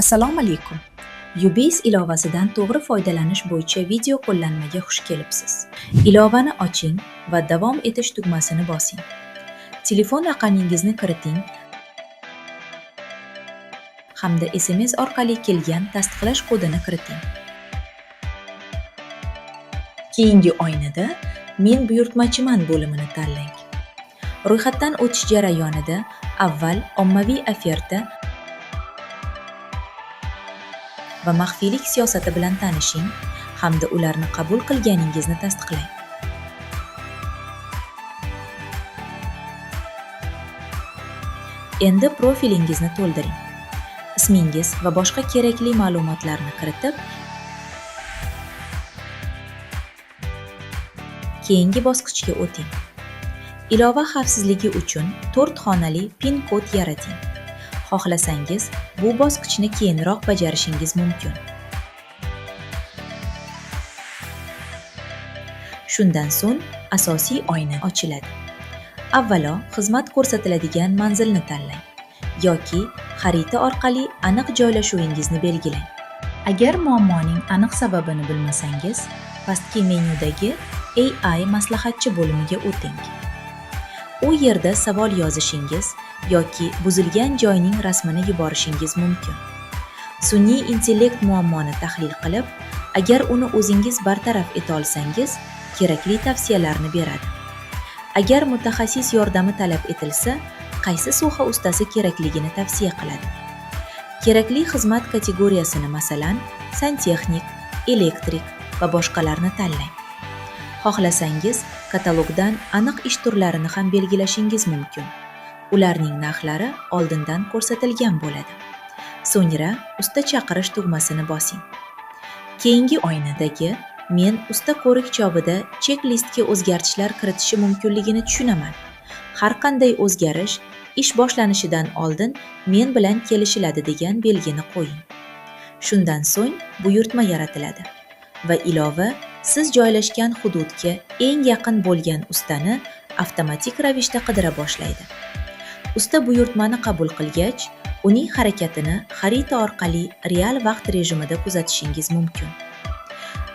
Assalomu alaykum. YouBase ilovasidan to'g'ri foydalanish bo'yicha video qo'llanmaga xush kelibsiz. Ilovani oching va "Davom etish" tugmasini bosing. Telefon raqamingizni kiriting hamda SMS orqali kelgan tasdiqlash kodini kiriting. Keyingi oynada "Men buyurtmachiman" bo'limini tanlang. Ro'yxatdan o'tish jarayonida avval ommaviy oferta va maxfiylik siyosati bilan tanishing hamda ularni qabul qilganingizni tasdiqlang. Endi profilingizni to'ldiring. Ismingiz va boshqa kerakli ma'lumotlarni kiritib, keyingi bosqichga o'ting. Ilova xavfsizligi uchun 4 xonali PIN kod yarating. Xohlasangiz, bu bosqichni keyinroq bajarishingiz mumkin. Shundan so'ng asosiy oyna ochiladi. Avvalo xizmat ko'rsatiladigan manzilni tanlang yoki xarita orqali aniq joylashuvingizni belgilang. Agar muammoning aniq sababini bilmasangiz, pastki menyudagi AI maslahatchi bo'limiga o'ting. U yerda savol yozishingiz yoki buzilgan joyning rasmini yuborishingiz mumkin. Sun'iy intellekt muammoni tahlil qilib, agar uni o'zingiz bartaraf eta olsangiz, kerakli tavsiyalarni beradi. Agar mutaxassis yordami talab etilsa, qaysi soha ustasi kerakligini tavsiya qiladi. Kerakli xizmat kategoriyasini, masalan, santexnik, elektrik va boshqalarni tanlang. Xohlasangiz, katalogdan aniq ish turlarini ham belgilashingiz mumkin. Ularning narxlari oldindan ko'rsatilgan bo'ladi. So'ngra "Usta chaqirish" tugmasini bosing. Keyingi oynadagi "Men usta ko'rik chog'ida chek-listga o'zgartishlar kiritishi mumkinligini tushunaman. Har qanday o'zgarish ish boshlanishidan oldin men bilan kelishiladi" degan belgini qo'ying. Shundan so'ng buyurtma yaratiladi va ilova siz joylashgan hududga eng yaqin bo'lgan ustani avtomatik ravishda qidira boshlaydi. Usta buyurtmani qabul qilgach, uning harakatini xarita orqali real vaqt rejimida kuzatishingiz mumkin.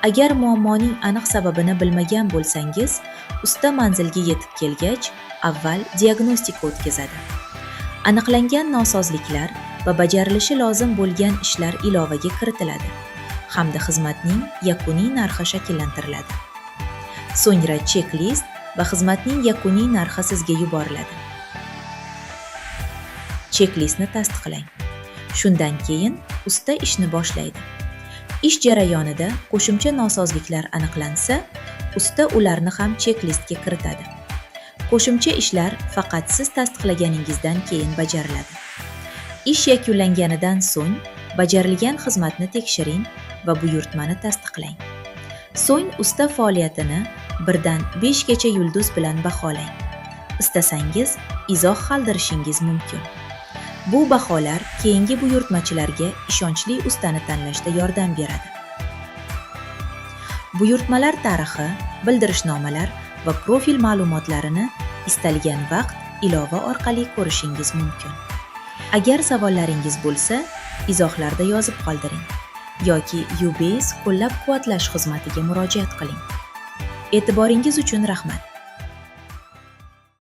Agar muammoning aniq sababini bilmagan bo'lsangiz, usta manzilga yetib kelgach, avval diagnostika o'tkazadi. Aniqlangan nosozliklar va bajarilishi lozim bo'lgan ishlar ilovaga kiritiladi hamda xizmatning yakuniy narxi shakllantiriladi. So'ngra chek-list va xizmatning yakuniy narxi sizga yuboriladi. Chek-listni tasdiqlang. Shundan keyin usta ishni boshlaydi. Ish jarayonida qo'shimcha nosozliklar aniqlansa, usta ularni ham chek-listga kiritadi. Qo'shimcha ishlar faqat siz tasdiqlaganingizdan keyin bajariladi. Ish yakunlanganidan so'ng bajarilgan xizmatni tekshiring va buyurtmani tasdiqlang. So'ng usta faoliyatini 1 dan 5 gacha yulduz bilan baholang. Istasangiz, izoh qoldirishingiz mumkin. Bu baholar keyingi buyurtmachilarga ishonchli ustani tanlashda yordam beradi. Buyurtmalar tarixi, bildirishnomalar va profil ma'lumotlarini istalgan vaqt ilova orqali ko'rishingiz mumkin. Agar savollaringiz bo'lsa, izohlarda yozib qoldiring yoki YouBase qo'llab-quvvatlash xizmatiga murojaat qiling. E'tiboringiz uchun rahmat.